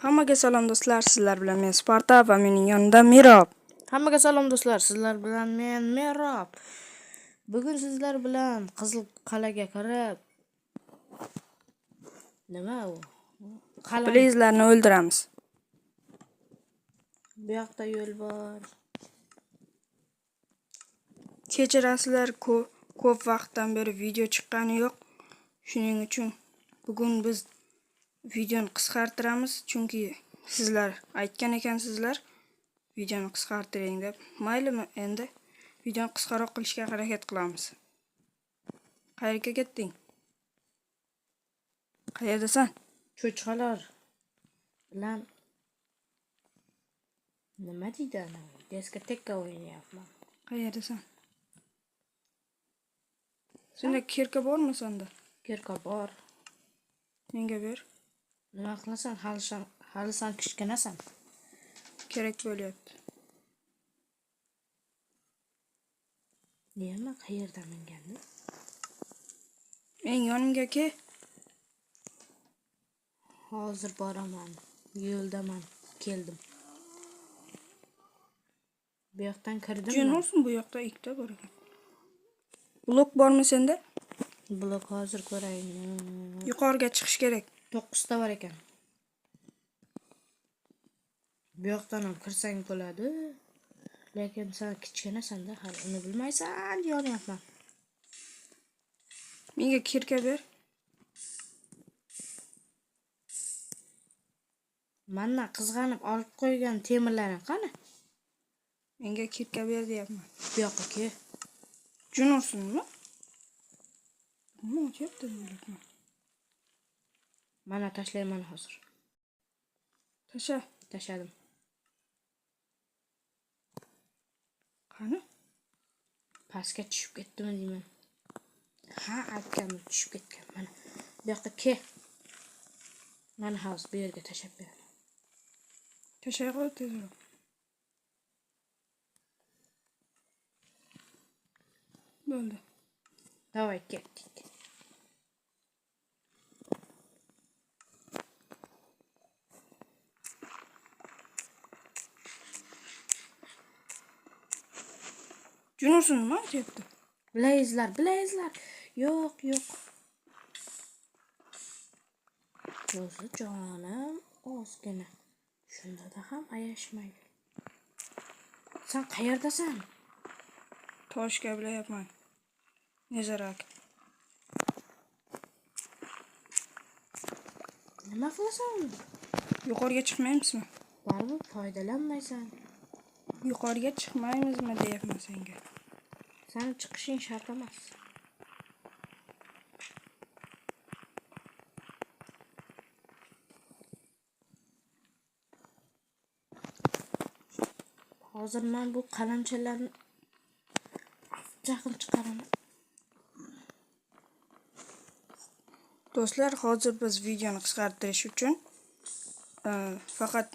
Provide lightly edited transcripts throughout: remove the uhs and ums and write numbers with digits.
Hammaga salom do'stlar, sizlar bilan men Sparta va mening yonimda Mirob. Hammaga salom do'stlar, sizlar bilan men Mirob. Bugun sizlar bilan Qizil qal'aga kirib nima u? Qal'a. Blazlarni o'ldiramiz. Bu yoqda yo'l bor. Kechirasizlar, ko'p vaqtdan beri video chiqqani yo'q. Shuning uchun bugun biz videoni qisqartiramiz, chunki sizlar aytgan ekansizlar videoni qisqartiring deb. Maylimi, endi videoni qisqaroq qilishga harakat qilamiz. Qayerga ketding? Qayerdasan? Cho'chqalar bilan nima deydi anavi? Diskoteka o'ynayapman. Qayerdasan? Senda kirka bormi senda? Kirka bor. Menga ber. Nima qilasan? Hali san kichkinasan. Kerak bo'lyapti. Nima qayerdan mingandim? Men yonimga ke. Hozir boraman. Yo'ldaman. Keldim. Bu yoqdan kirdimmi? Jin olsun, bu yoqda ikkita bor ekan. Blok bormi senda? Blok hozir ko'rayin. Yuqoriga chiqish kerak. 9 ta bor ekan. Bu yoqdan ham kirsang bo'ladi. Lekin sen kichkinasan-da, hali uni bilmaysan, yonyapman. Menga kirka ber. Mandan qizg'anib olib qo'ygan temirlaring qani? Menga kirka ber deyapman. Bu yoqqa ke. Jin ursinmi? Nima o'tyapti blokni? Mana tashlayman hozir. Tasha. Tashladim. Qani? Pastga tushib ketdimi deyman. Ha, aytgandim, tushib ketgan. Mana bu yoqqa ke. Mana hozir bu yerga tashlab beraman. Tashlay qo'y tezroq. Bo'ldi. Davay ketdik. Jin ursin, nima aytyapti? Blazlar, blazlar. Yo'q, yo'q. O'zi jonim ozgina. Shunda ham ayashmaydi. Sen qayerdasan? Toshga bilayapman. Nezarak. Nima qilasan? Yuqoriga chiqmaymizmi? Baribir foydalanmaysan. Yuqoriga chiqmaymizmi deyapman senga. Seni chiqishing shart emas. Hozir men bu qalamchalarni jaqin chiqaraman. Do'stlar, hozir biz videoni qisqartirish uchun faqat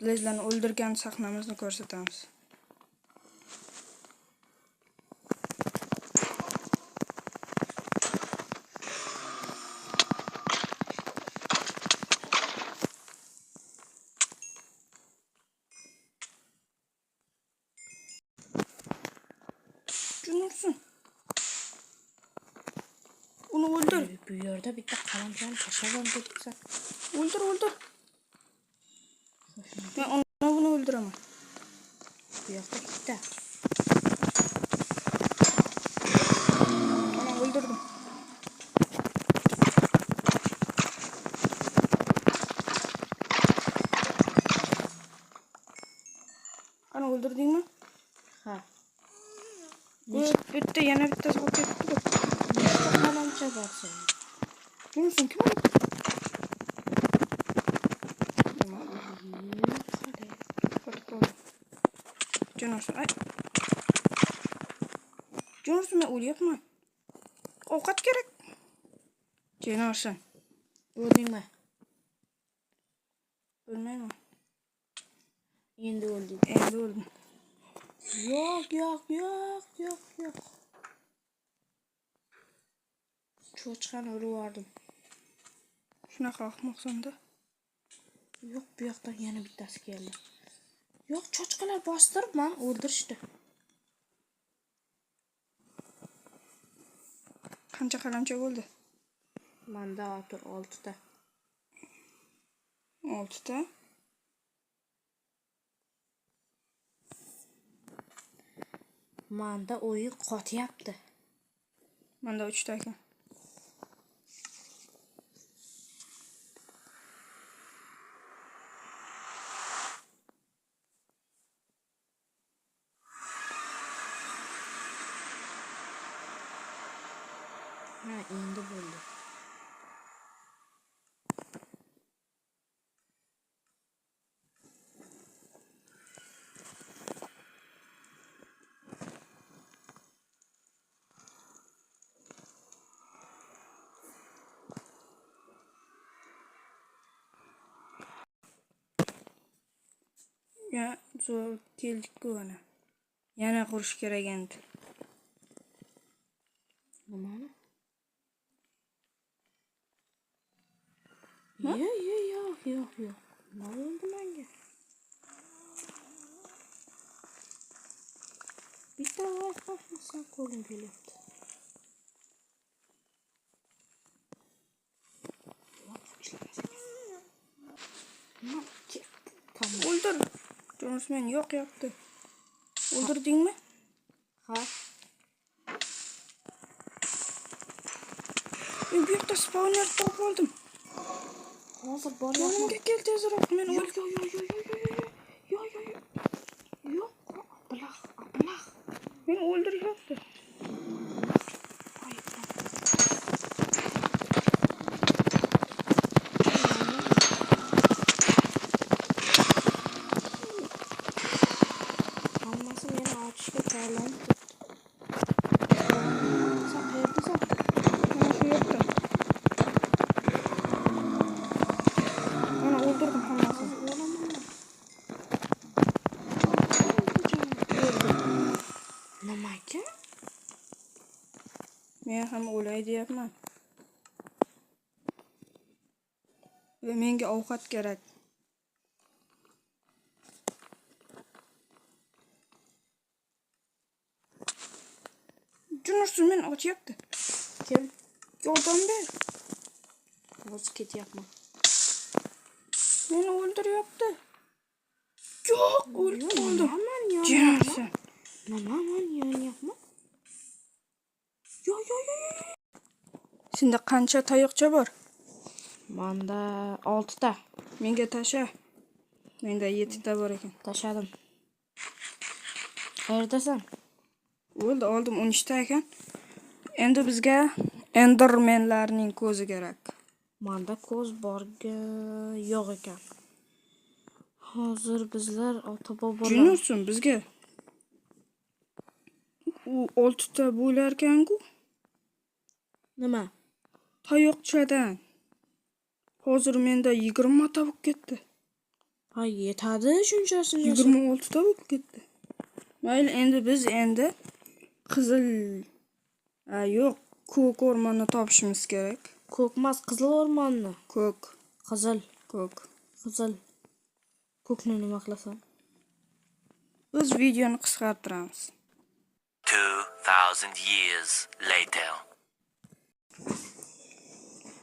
blazlarni o'ldirgan sahnamizni ko'rsatamiz. Jin ursin. Uni o'ldir. Bu yerda bitta qalamchani tashlab ham ketibsan. O'ldir, o'ldir. Men uni buni o'ldiraman. Bu yoqda ikkita. Ana o'ldirdim. Ana o'ldirdingmi? Ha. Bu bitta, yana bittasi qolib ketibdi. Nechta qalamcha bor senda? Jin ursin, kim o'ldirdi? Jin ursin, ay. Jin ursin, men o'lyapman. Ovqat kerak. Jin ursin. O'ldingmi? O'lmayman. Endi o'lding. Endi o'ldim. Yo'q, yo'q, yo'q, yo'q, yo'q. Cho'chqani urib yubordim. Shunaqa ahmoqsan-da. Yo'q, bu yoqdan yana bittasi keldi. Yo'q, cho'chqalar bostirib mani o'ldirishdi. Qancha qalamcha bo'ldi? Manda otur 6 ta. 6 ta. Manda o'yin qotyapti. Manda 3 ta ekan. Ha, endi bo'ldi. Ya, zo'r keldik-ku ana. Yana qurish kerak endi. Nimani? Yo'q, yo'q, yo'q, yo'q, yo'q. Nima bo'ldi menga? Bitta Wi-Fi qo'lim kelyapti. Nima ketdi? Tamam. O'ldir. Jonismen yo'q yapti. O'ldirdingmi? Ha, Men bu yoqda spawner topib oldim. hozir boryapman. Yonimga kel tezroq. Men Yo'q, yo'q, yo'q, yo'q, yo'q, yo'q, yo'q, yo'q, yo'q. Yo'q, ablah, ablah. Meni o'ldiryapti. Ay, hammasi meni otishga tayyorlanib turibdi. Sen qayerdasan? Mana shu yoqda. Mana o'ldirdim hammasini. Hozir o'laman man. Nimaga? Men ham o'lay deyapman. Va menga ovqat kerak. Junursun meni otyapti. Kim? Yordam ber. Hozir ketyapman. Meni o'ldiryapti. Yo'q, o'lib qoldim. Nima man yonyapman? Junursun. Nima man yonyapman? Yo'q, yo'q, yo'q, yo'q. Senda qancha tayoqcha bor? Manda 6 ta. Menga tasha. Menda 7 ta bor ekan. Tashladim. Qayerdasan? Bo'ldi, oldim 13 ta ekan. Endi bizga Endermenlarning ko'zi kerak. Manda ko'z borga yo'q ekan. Hozir bizlar ota bobolar Junursun bizga. U 6 ta bo'lar ekan-ku. Nima? Tayoqchadan. Hozir menda 20 ta bo'lib ketdi. Ha, yetadi shunchasini yasab. 26 ta bo'lib ketdi. Mayli, endi biz endi qizil yo'q, ko'k o'rmonni topishimiz kerak. Ko'kmas, qizil o'rmonni. Ko'k, Qizil, ko'k. qizil. Ko'kni nima qilasan? Biz videoni qisqartiramiz. 2,000 years later.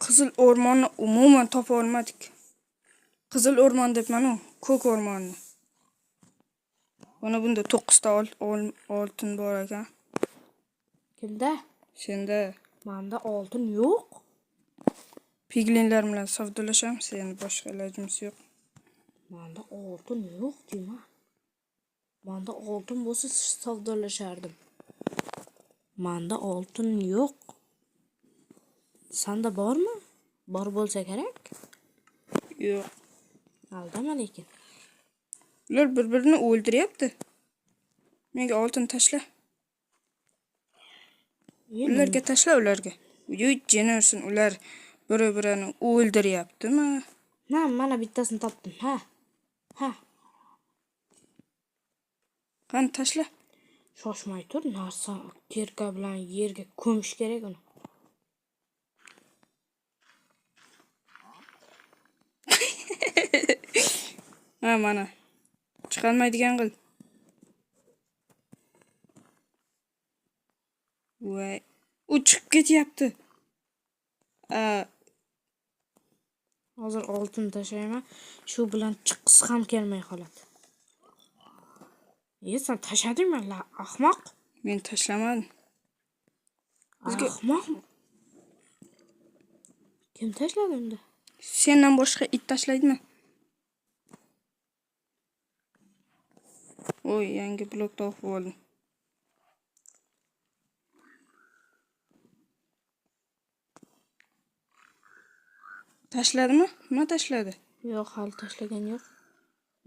Qizil o'rmonni umuman topa olmadik. Qizil o'rmon debman-u, ko'k o'rmonni. Mana bunda 9 ta oltin bor ekan. Kimda? Senda Manda oltin yo'q. piglinlar bilan savdolashamiz, endi boshqa ilojimiz yo'q. Manda oltin yo'q deyman. Manda oltin bo'lsa savdolashardim. Manda oltin yo'q. Sanda bormi? Bor bo'lsa kerak. Yo'q. Aldama lekin. Ular bir-birini o'ldiryapti. Menga oltin tashla. Ularga tashla ularga. Uy, jenursin, ular bir-birini o'ldiryaptimi? Na, mana bittasini topdim. Ha. Ha. Qani tashla. Shoshmay tur, narsa terka bilan yerga ko'mish kerak uni. Ha, mana. Chiqolmaydigan qil. Voy, u chiqib ketyapti. A, Hozir oltin tashlayman. Shu bilan chiqqisi ham kelmay qoladi. E, sen tashladingmi, la ahmoq? Men tashlamadim. Ahmoq. Kim tashladi unda? Sendan boshqa it tashlaydimi? Oy, yangi blok topib oldim. Tashladimi? Nima tashladi? Yo'q, hali tashlagani yo'q.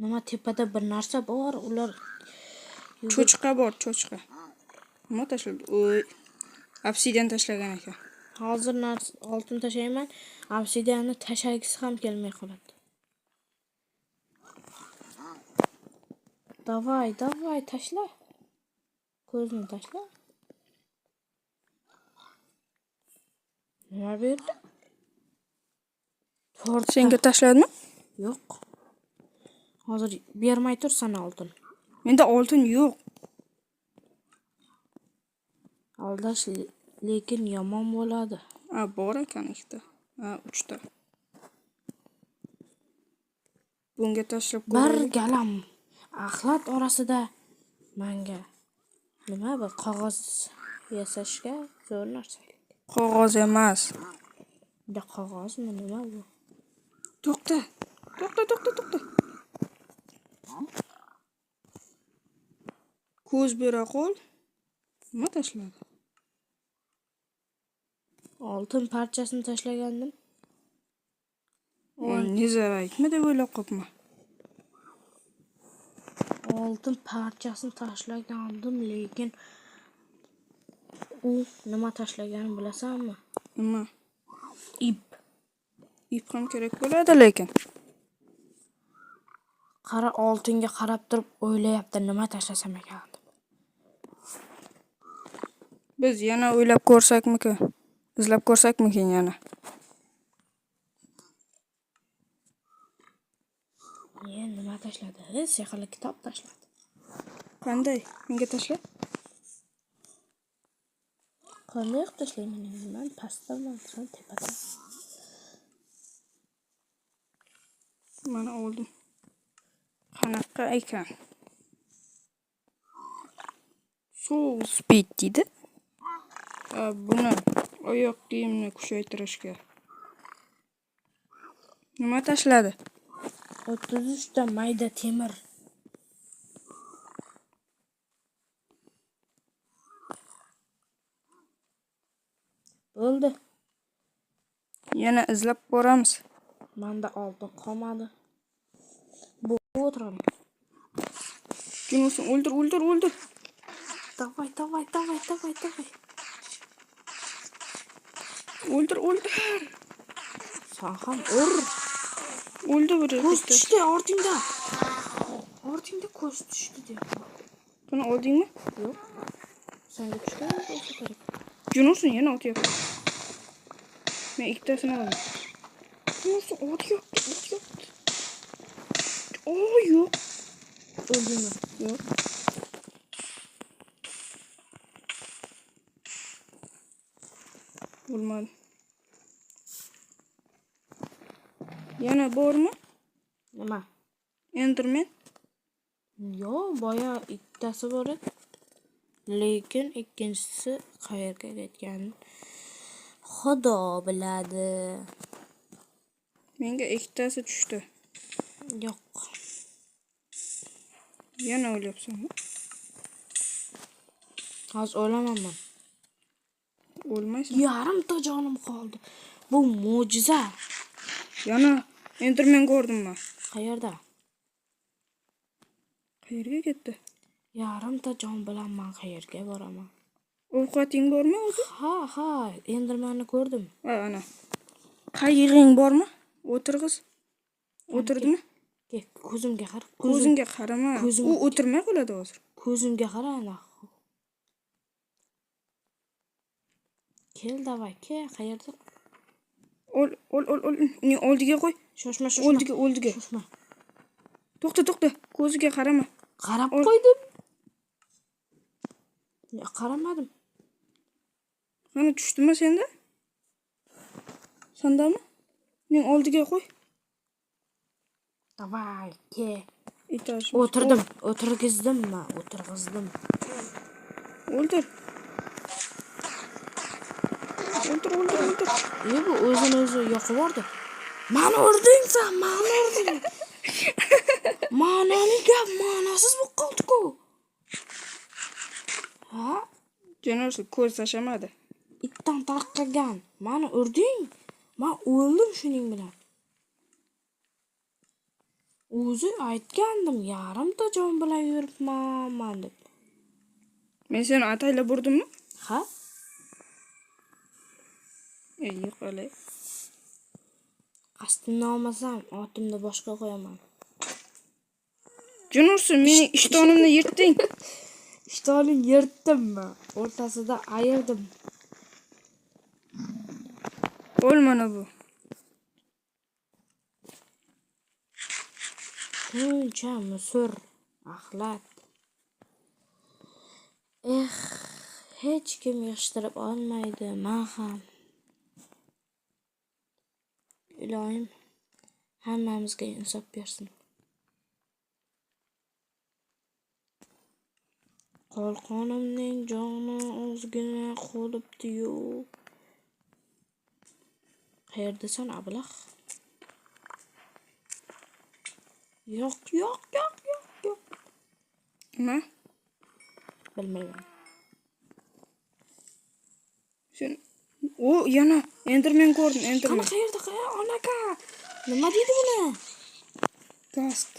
Nima tepada bir narsa bor, ular Cho'chqa bor, cho'chqa. Nima tashladi? Oy. Obsidian tashlagan ekan. Hozir oltin tashlayman. Obsidianni tashlagisi ham kelmay qoladi. Davay, davay tashla. Ko'zni tashla. Nima berdi? To'rtta. Senga tashladimi? Yo'q. Hozir bermay tur sana oltin. Menda oltin yo'q. Aldash lekin yomon bo'ladi. Ha, bor ekan ikkita. Ha, uchta. Bunga tashlab Bir ko'raylik. galam axlat orasida manga nima bu qog'oz yasashga zo'r narsa. Qog'oz emas. Bunda qog'ozmi nima bu? To'xta. To'xta, to'xta, to'xta. Ko'z bera qol. Nima tashladi? Oltin parchasini tashlagandim. Nezeraytmi deb o'ylab qolibman. Oltin parchasini tashlagandim, lekin u nima tashlaganini bilasanmi? Nima? Ip. Ip ham kerak bo'ladi lekin. Qara oltinga qarab turib o'ylayapti, nima tashlasam ekan deb. Biz yana o'ylab ko'rsakmikin? Izlab ko'rsakmikin yana? E, nima tashladi? Sehrli kitob tashladi. Qanday? Menga tashla. Qanday qilib tashlayman endi? Man pastdaman, sen tepada. Mana oldim. Qanaqa ekan? Soul speed deydi. A, buni oyoq kiyimni kuchaytirishga. Nima tashladi? 33 ta mayda temir. Bo'ldi. Yana izlab ko'ramiz. Manda oltin qolmadi. Bu o'tiraman. Kim olsun o'ldir, o'ldir, o'ldir. Давай, давай, давай, давай, давай. O'ldir, o'ldir. Sen ham ur. O'ldi bir Ko'z bitta. tushdi ortingda. Ortingda ko'z tushdi deyapman. Buni oldingmi? Yo'q. Senga tushgan bo'lsa kerak. Jin yana otyapti. Men ikkitasini oldim. Jin otyapti, otyapti. O yo'q. O'ldingmi? Yo'q. Bo'lmadi. Yana bormi? Nima? Enderman? Yo'q, boya ikkitasi bor edi. Lekin ikkinchisi qayerga ketganini Xudo biladi. Menga ikkitasi tushdi. Yo'q. Yana o'lyapsanmi? Hozir o'laman man. O'lmaysan. Yarimta jonim qoldi. Bu mo'jiza. Yana Enderman ko'rdim man. Qayerda? Qayerga ketdi? Yarimta jon bilan man qayerga boraman? Ovqating bormi o'zi? Ha, ha, Endermanni ko'rdim. Ha, ana. Qayig'ing bormi? O'tirg'iz. O'tirdimi? Ke, ko'zimga qara. Ko'zingga qarama. ko'zim- U o'tirmay qoladi hozir. Ko'zimga qara ana. Kel davay, kel, qayerda? Ol, ol, ol, ol. Uning oldiga qo'y. Shoshma, shoshma. Oldiga, oldiga. Shoshma. To'xta, to'xta. Ko'ziga qarama. Qarab qo'ydim. Ya, qaramadim. Mana tushdimi senda? Sendami? Uning oldiga qo'y. Давай, ke. Etaj. O'tirdim, o'tirgizdim men, o'tirg'izdim. O'ldir. O'ldir, o'ldir, o'ldir. E, bu o'zini o'zi yoqib yubordi. Mani urding sen, mani urding. Ma'noli gap ma'nosiz bo'lib qoldi-ku. Ha? Jo'narsin, ko'z tashlamadi. Itdan tarqagan. Mani urding. Men o'ldim shuning bilan. O'zi aytgandim, yarimta jon bilan yuribman man deb. Men seni ataylab urdimmi? Ha? Ey, yo'qolay. Qasdimni olmasam, otimni boshqa qo'yaman. Jo'narsin, mening ishtonimni yirtding. Ishtoning yirtdim men, o'rtasida ayirdim. O'l mana bu. Shuncha musur, axlat. Eh, hech kim yig'ishtirib olmaydi, men ham. Iloyim hammamizga insof bersin. Qalqonimning joni ozgina qolibdi-yu. Qayerdasan, ablah? Yo'q, yo'q, yo'q, yo'q, yo'q. Nima? Bilmayman. Sen o yana Enderman ko'rdim, Qani Enderman. qayerda? Onaka. Nima deydi buni? Gast.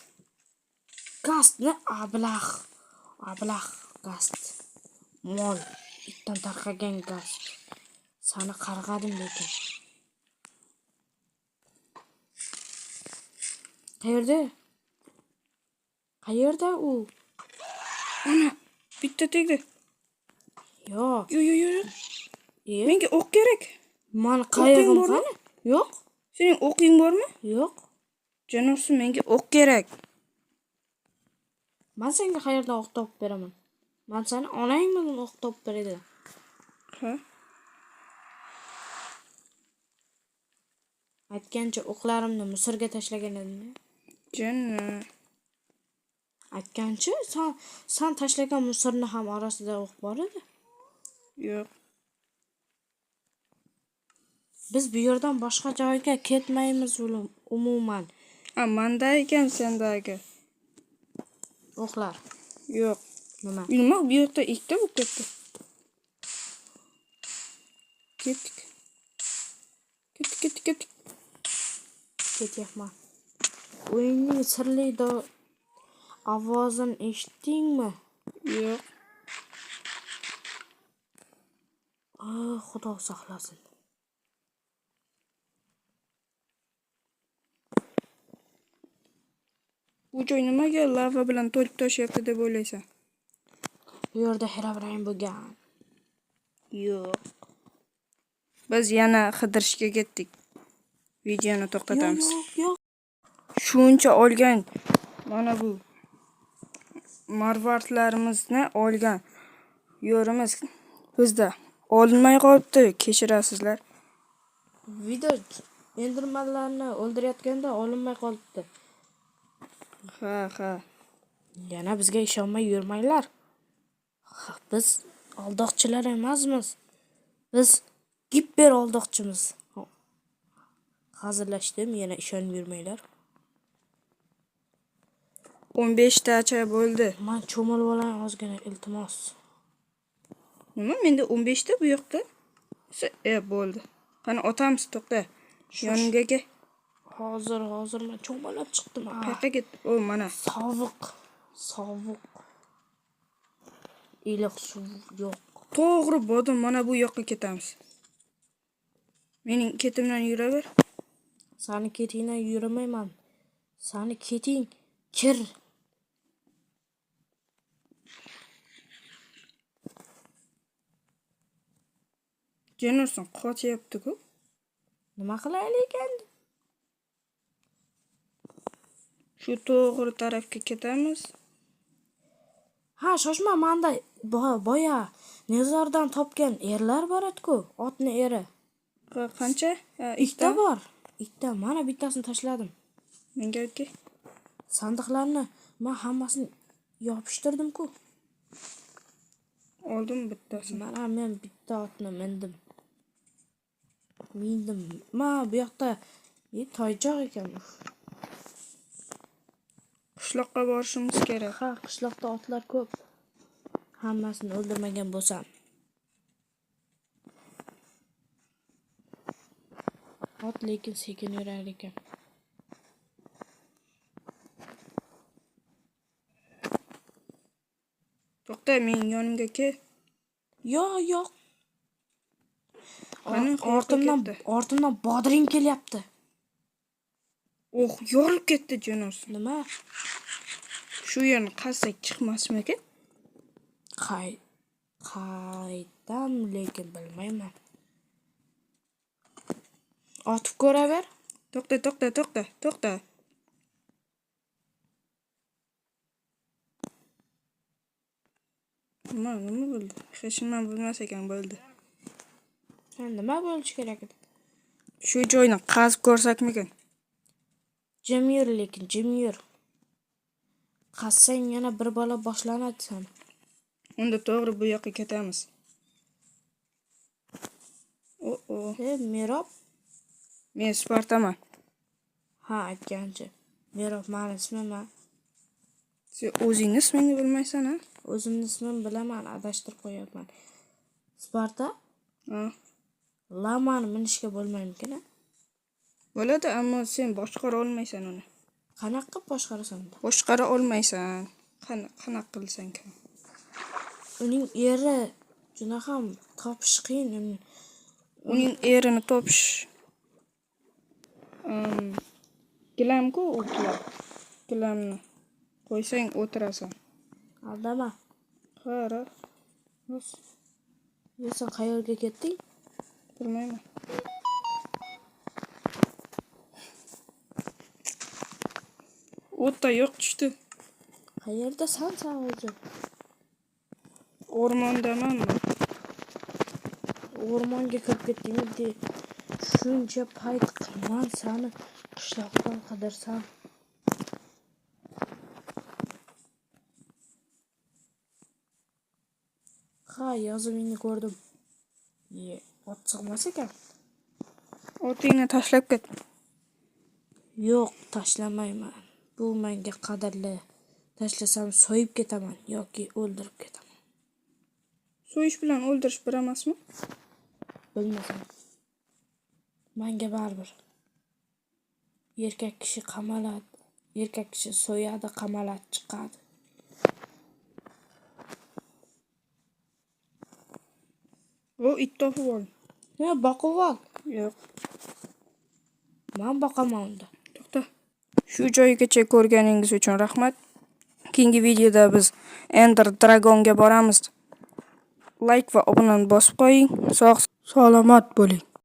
Gastni ablah. Ablah gast. Mol. Itdan tarqagan gast. Sani qarg'adim lekin. Qayerda? Qayerda u? Ana, bitta tegdi. Yo'q. Yo, yo, yo. yo. E, Menga o'q kerak. mani qayig'im bormi? qani? Yo'q. Sening o'qing bormi? Yo'q. Jo'narsin, menga o'q kerak. Men senga qayerdan o'q topib beraman? Men seni onangman o'q topib beradi. Ha? Aytgancha o'qlarimni Misrga tashlagan edim. Jana. Aytgancha sen tashlagan Misrni ham orasida o'q bor edi. Yo'q. Biz bu yerdan boshqa joyga ketmaymiz umuman. Ha, manda ekan sendagi. O'qlar. Yo'q. Nima? Nima bu yoqda ikkita bo'lib ketdi. Ketdik. Ketdik, ketdik, ketdik. Ketyapman. O'yinning sirli ovozini eshitdingmi? Yo'q. Oh, Xudo saqlasin. Bu joy nimaga lava bilan to'lib toshyapti deb o'ylaysan? Bu yerda Herobrine bo'lgan. Yo'q. Biz yana qidirishga ketdik. Videoni to'xtatamiz. Yo'q, yo'q. Shuncha olgan mana bu marvaridlarimizni olgan yo'rimiz bizda olinmay qolibdi, kechirasizlar. Video endermanlarni o'ldirayotganda olinmay qolibdi. Ha, ha. Yana bizga ishonmay yurmanglar. Ha, biz aldoqchilar emasmiz. Biz giper aldoqchimiz. Hazillashdim, yana ishonib yurmanglar. 15 tacha bo'ldi. Men cho'milib olay ozgina, iltimos. Nima menda 15 ta bu yoqda? Bo'ldi. Qani otamiz, to'xta. Yonimga kel. Hozir, hozir men cho'milib chiqdim. Qayerga ketdi? O, mana. Sovuq, sovuq. Iliq suv yo'q. To'g'ri bodom mana bu yoqqa ketamiz. Mening ketimdan yuraver. Sani ketingdan yurmayman. Sani keting kir. Jennerson qochyapti-ku. Nima qilaylik endi? Shu to'g'ri tarafga ketamiz. Ha, shoshma, manda boya Nezordan topgan erlar bor edi-ku, otni eri. Qancha? Ha, Ikkita bor. Ikkita. Mana bittasini tashladim. Menga aka. Sandiqlarni men hammasini yopishtirdim-ku. Oldim bittasini. Mana men bitta otni mindim. Mindim. Ma bu yoqda toychoq ekan. Qishloqqa borishimiz kerak. Ha, qishloqda otlar ko'p. Hammasini o'ldirmagan bo'lsam. Ot lekin sekin yurar ekan. To'xta, mening yonimga kel. Yo'q, yo'q. Qani, qayerga Ortimdan ketdi? ortimdan bodring kelyapti. Oh, yorilib ketdi jonos. Nima? Shu yerni qazsak chiqmasmikan? Qaydan lekin bilmayman. Otib ko'raver. To'xta, to'xta, to'xta, to'xta. Nima, nima bo'ldi? Hech nima bo'lmas ekan, bo'ldi. Ha, nima bo'lishi kerak edi? Shu joyni qazib ko'rsakmikan? Jim yur lekin, jim yur. Qazsang yana bir balo boshlanadi sani. Unda to'g'ri bu yoqqa ketamiz. O-o. Merob. Men Spartaman. Ha, aytgancha. Merob mani ismim ha. Sen o'zingni ismingni bilmaysan, ha? O'zimni ismimni bilaman, adashtirib qo'yapman. Sparta? Ha. Lamani minishga bo'lmaymikan, a? Bo'ladi, ammo sen boshqara olmaysan uni. Qanaqa qilib boshqarasan unda? Boshqara olmaysan. Qanaqa qilsang ham. Uning eri juda ham topish qiyin. Uning erini topish gilamku u gilam. Gilamni qo'ysang o'tirasan. Aldama. Ha, rost. Sen qayerga ketding? Bilmayman. O'ta yo'q tushdi. Qayerdasan sen o'zi? O'rmondaman. O'rmonga kirib ketdingmi de. Shuncha payt man seni qishloqdan qidirsam. Ha, yozuvingni ko'rdim. Ye, ot sig'mas ekan. Otingni tashlab ket. Yo'q, tashlamayman. Bu menga qadrli. Tashlasam so'yib ketaman yoki o'ldirib ketaman. So'yish bilan o'ldirish bir emasmi? Bilmasam. Menga baribir. Erkak kishi qamaladi. Erkak kishi so'yadi, qamaladi, chiqadi. O it topib ol. Ya, boqib ol. Yo'q. Men boqaman unda. To'xta. Shu joygacha ko'rganingiz uchun rahmat. Keyingi videoda biz Ender Dragonga boramiz. Like va obunani bosib qo'ying. Sog' salomat bo'ling.